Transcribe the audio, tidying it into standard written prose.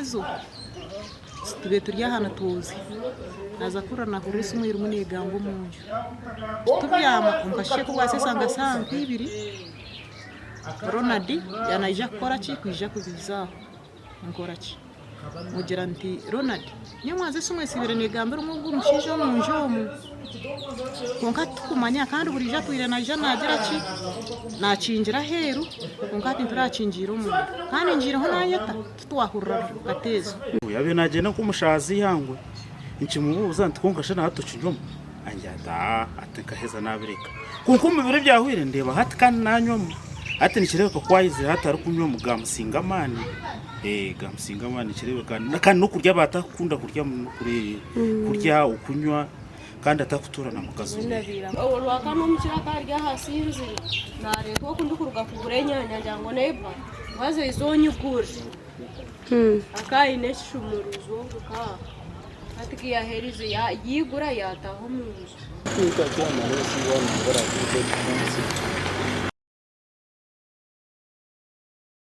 nazo tube turi aha nitwozya naaza kuhurira naahurira esimu erimu neegamba omu nju tubyama omu kasheeshe ku bwaseesa nka saaha nk'ibiri Ronald yaaba naija kukora ki kwija kubiiza aho nkora ki mugira nti Ronald nyomwaza esimu esiibire neegambira ogu omushaija omu nju omu kwonka titukumanya kandi buriijo atwire naija naagira ki naakingira aheeru kwonka hati ntiturakingiire omunda kandi ngiireho naayeta titwahurira kateezo. Yaabaire naagyenda nk'omu shaaha z'eihangwe, nkimubuuza nti kwonka shi na hati okinywamu? Angira ati aa ati nkaheza naabireka. Kwonka omu biro ebyahweire ndeeba hati kandi naanywamu. Hati nikireebeka ku aizire hati arikunywamu gaamusinga amaani, gaamusinga amaani nikireebeka kandi n'okurya aba atarikukunda kurya kurya, okunywa kandi atarikutuura na mukazi we. Orwakana omukiro akaba ari aha asinzire nareetwa oku ndikuruga kugura enyanya ngira ngu neighbour waza oize onyigurire. Akaba aine ekishumuruzo nkaha hati kuyaherize yaigura yataaha omunju.